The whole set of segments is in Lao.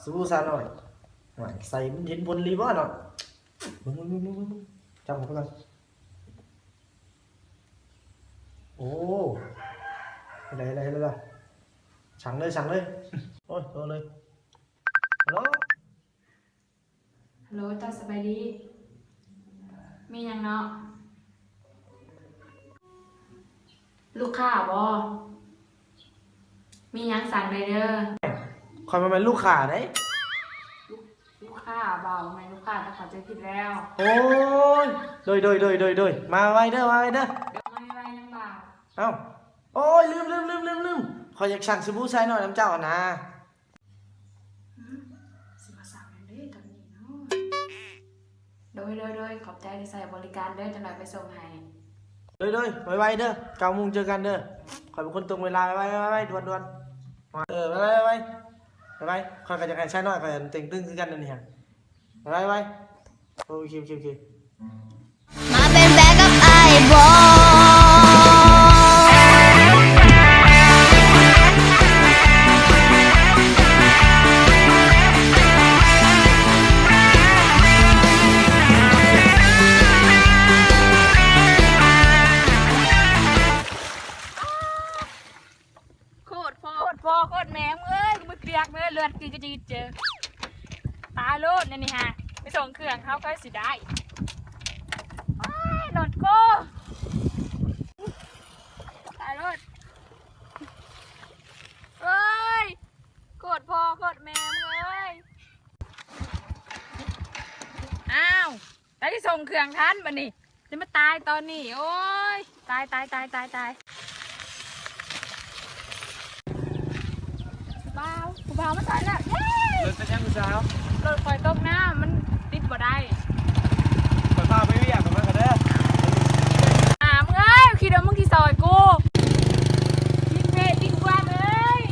ສະບູຊານ້ອຍ ໂອ້ຍ ໃສ່ມັນເຫັນຜົນອີ່ຫຼີບໍ່ເນາະ? ເບິ່ງໆໆໆໆ ຈັບເຂົ້າໄປກ່ອນ. ໂອ້ ເຮັດແລ້ວ ເຮັດແລ້ວ ເຮັດແລ້ວ ສັ່ງເລີຍ ສັ່ງເລີຍ ໂອ້ຍ ໂທເລີຍ. ຮັລໂຫຼ ຮັລໂຫຼ ເຈົ້າສະບາຍດີ ມີຫຍັງເນາະ? ລູກຄ້າບໍ? ມີຫຍັງສັ່ງໄດ້ເດີ. ຂ້ອຍບໍ່ແມ່ນລູກຄ້າເດ້. ລູກ ລູກຄ້າບ່າວ ແມ່ນລູກຄ້າ ເຈົ້າເຂົ້າໃຈຜິດແລ້ວ. ໂອ້ຍ ໂດຍ ໂດຍ ໂດຍ ໂດຍ ໂດຍ ມາໄວເດີ ມາໄວເດີ. ດຽວມາໄວໆ ນາງບ່າວ. ເອົ້າ ໂອ້ຍ ລືມ ລືມ ລືມ ລືມ ລືມ ຂ້ອຍຢາກສັ່ງສະບູຊາຍນ້ອຍນຳເຈົ້າຫັ້ນນາ. ຫືມ ຊິມາສັ່ງຫຍັງເດ້ຕອນນີ້ເນາະ? ໂດຍ ໂດຍ ໂດຍ ຂອບໃຈທີ່ໃຊ້ບໍລິການເດີ ຈັກໜ້ອຍໄປສົ່ງໃຫ້. ໂດຍ ໂດຍ ໄວໆເດີ ເກົ້າໂມງເຈີກັນເດີ ຂ້ອຍເປັນຄົນຕົງເວລາ ໄວໆ ໄວໆ ດ່ວນໆ ເອີ ໄວໆ ໄວໆ ໄວໆ ຂ້ອຍກໍຢາກໃຫ້ຊາຍນ້ອຍຂ້ອຍເຕ່ງຕຶງຄືກັນອັນນີ້ຫັ້ນ ໄວໆ ໄວໆ ໂອເຄ ໂອເຄ ໂອເຄ. ມາເປັນແຟນກັບອ້າຍບໍ? ໂຄດພໍ່ ໂຄດພໍ່ ໂຄດແມ່ ເອີຍ ມືປຽກເລີຍ ເລືອດກຶດກະຈິດເຈີ ຕາຍໂລດແນວນີ້ຫາ ໄປສົ່ງເຄື່ອງເຮົາຄ່ອຍຊິໄດ້ ໂອ້ຍ ລົດກູ ຕາຍໂລດ ເອີຍ ໂຄດພໍ່ ໂຄດແມ່ ເອີຍ ອ້າວ ໄປສົ່ງເຄື່ອງທັນບັດນີ້ ຈະມາຕາຍຕອນນີ້ ໂອ້ຍ ຕາຍ ຕາຍ ຕາຍ ຕາຍ ຕາຍ ຜູ້ບ່າວ ຜູ້ບ່າວມາຊ່ອຍແລ້ວ ເຢ້ ລົດເປັນຫຍັງຜູ້ສາວ? ລົດຂ້ອຍຕົກນ້ຳ ມັນຕິດບໍ່ໄດ້ ຂ້ອຍພາໄປວຽກ ຂ້ອຍມາເດີ ອາ ມຶງເອີຍ ຄິດວ່າມຶງຊິຊ່ອຍກູ ຕິດເພດຕິດຫວັງເອີຍ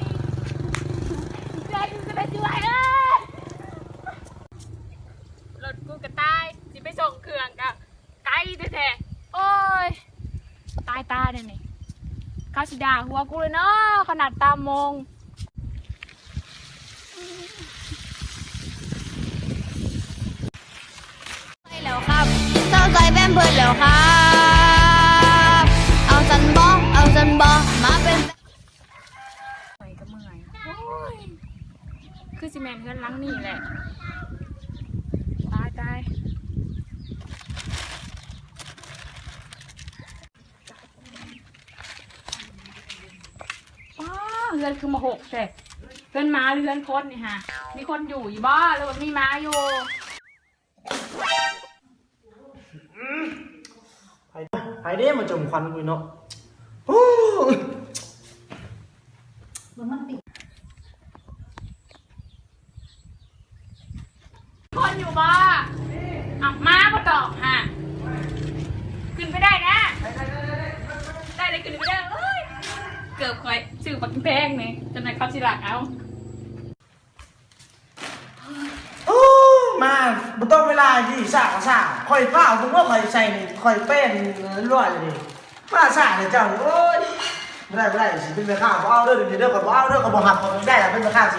ເອີຍ ລົດກູກະຕາຍ ຊິໄປສົ່ງເຄື່ອງກະໄກແທ້ໆ ໂອ້ຍ ຕາຍຕາແນວນີ້ ເຂົາຊິດ່າຫົວກູເລີຍເນາະ ຂະໜາດຕາມໂມງ ໃສ່ແລ້ວຄັບ ເຊົາໃສ່ແພມເພີດແລ້ວຄັບ ເອົາຊັ້ນບໍ ເອົາຊັ້ນບໍ ມາເປັນ ເມື່ອຍກໍເມື່ອຍ ໂອ້ຍ ຄືຊິແມ່ນເຮືອນຫຼັງນີ້ແຫຼະ ຕາຍ ຕາຍ ປ້າ ເຮືອນຄືມາຫົກແທ້ ເຮືອນໝາຫຼືເຮືອນຄົນນີ້ຫາ ມີຄົນຢູ່ຢູ່ບໍ່ ຫຼືວ່າມີໝາຢູ່? ໃຜ ໃຜເດ້ມາຈົ່ມຄວັນກູເນາະ ໂອ້ຍ ຄົນຢູ່ບໍ່? ເອົ້າ ມາບໍ່ຕອບຫາ ຂຶ້ນໄປໄດ້ນະ ໄດ້ ໄດ້ ຂຶ້ນໄປເດີ ໂອ້ຍ ເກີບຂ້ອຍຊື້ບັກແພງນີ້ ຈັ່ງໃດເຂົາຊິລັກເອົາ. ໂອ້ ມາບໍ່ຕ້ອງເວລາດີ ຊ້າກໍຊ້າ ຂ້ອຍຟ້າວ ເບິ່ງວ່າຂ້ອຍໃສ່ນີ້ ຂ້ອຍແປ້ນລວດນີ້ ມາຊ້າແທ້ເຈົ້ານີ້ ໂອ້ຍ ບໍ່ໄດ້ ບໍ່ໄດ້ ຊິເປັນແມ່ຄ້າບໍ່ເອົາເດີ ດຽວນີ້ເດີ ຂ້ອຍບໍ່ເອົາເດີ ຂ້ອຍບໍ່ຮັບ ຂ້ອຍບໍ່ໄດ້ລະ ເປັນແມ່ຄ້າຊິ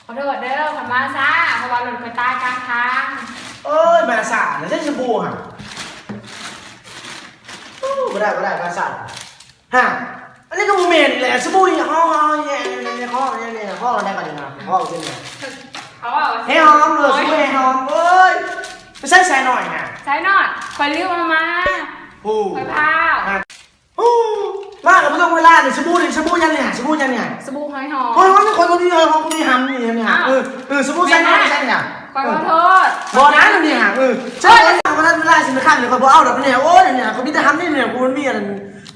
ຂໍໂທດເດີ ຂ້ອຍມາຊ້າ ເພາະວ່າລົດຂ້ອຍຕາຍກາງທາງ ໂອ້ຍ ມາຊ້າແລ້ວ ໃຊ້ສະບູຫັ້ນ ໂອ້ ບໍ່ໄດ້ ບໍ່ໄດ້ ມາຊ້າ. ຮະ ອັນນີ້ກໍບໍ່ແມ່ນແຫຼະ ສະບູນີ້ ຫໍ ຫໍ ຫໍ ຫໍ ແນວນີ້ນະ ຫໍ ຈັ່ງຊີ້ນະ ເຂົາເວົ້າວ່າ ແຮ່ຫອມ ເອີ ສະບູແຮ່ຫອມ ໂອ້ຍ ໄປໃສຊາຍນ້ອຍນະ ຊາຍນ້ອຍ ຂ້ອຍລືມເອົາມາ ໂອ້ ຂ້ອຍພາວ ຮະ ໂອ້ ມາກໍບໍ່ຕ້ອງເວລານີ້ ສະບູນີ້ ສະບູຫຍັງນີ້ ສະບູຫຍັງນີ້ ສະບູຫອຍຫອມ ຫອຍຫອມ ຂ້ອຍບໍ່ມີຫອຍຫອມ ຂ້ອຍມີຫຳນີ້ ນີ້ ເອີ ເອີ ສະບູຊາຍນ້ອຍ ໄປໃສນີ້ ເອີ ບໍ່ນະ ເອີ ບໍ່ນະ ນີ້ຫາ ເອີ ເຈົ້າ ບໍ່ທັນເວລາຊິມາຂັດນີ້ ຂ້ອຍບໍ່ເອົາດອກນີ້ ໂອ້ຍ ນີ້ ຂ້ອຍມີແຕ່ຫຳນີ້ ນີ້ ກູມັນມີອັນນັ້ນ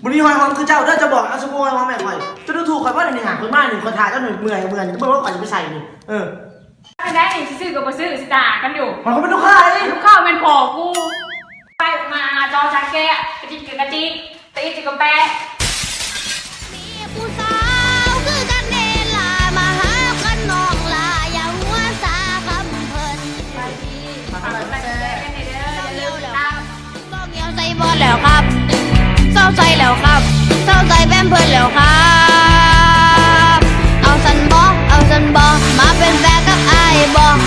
ບໍ່ມີຫອຍຫອມຄືເຈົ້າເດີ ເຈົ້າບອກເອົາສະບູຫອຍຫອມໃຫ້ຂ້ອຍ ເຈົ້າດູຖືກຂ້ອຍບໍ່ ນີ້ຫາ ຂ້ອຍມານີ້ ຂ້ອຍຖ້າເຈົ້າເມື່ອຍ ເມື່ອຍ ເບິ່ງວ່າຂ້ອຍຊິໄປໃສນີ້ ເອີ ເປັນໄດນີ້ ຊິຊື້ກໍບໍ່ຊື້ ຊິດ່າກັນຢູ່ ຂ້ອຍກໍເປັນລູກຄ້າເດ້ ລູກຄ້າແມ່ນພໍ່ກູ ໄປມາຈອຈາແກະ ກະຈິກກະຈິກ ຕີຈິກກະແປະ ມີຜູ້ສາວຄືກັນເດລາ ມາຫາກັນນ້ອງຫຼ້າ ຢ່າຫົວຊາຄຳເພິ່ນ ຝາກກົດໄລກົດແຊກັນແດ່ເດີ ຢ່າລືມຕິດຕາມ ສອງດຽວໃສ່ບໍ່ແລ້ວຄັບ ເຊົາໃສ່ແລ້ວຄັບ ເຊົາໃສ່ແພມເພີດແລ້ວຄັບ ເອົາຊັ້ນບໍ່ ເອົາຊັ້ນບໍ່ ມາເປັນແຟນກັບ ບໍ່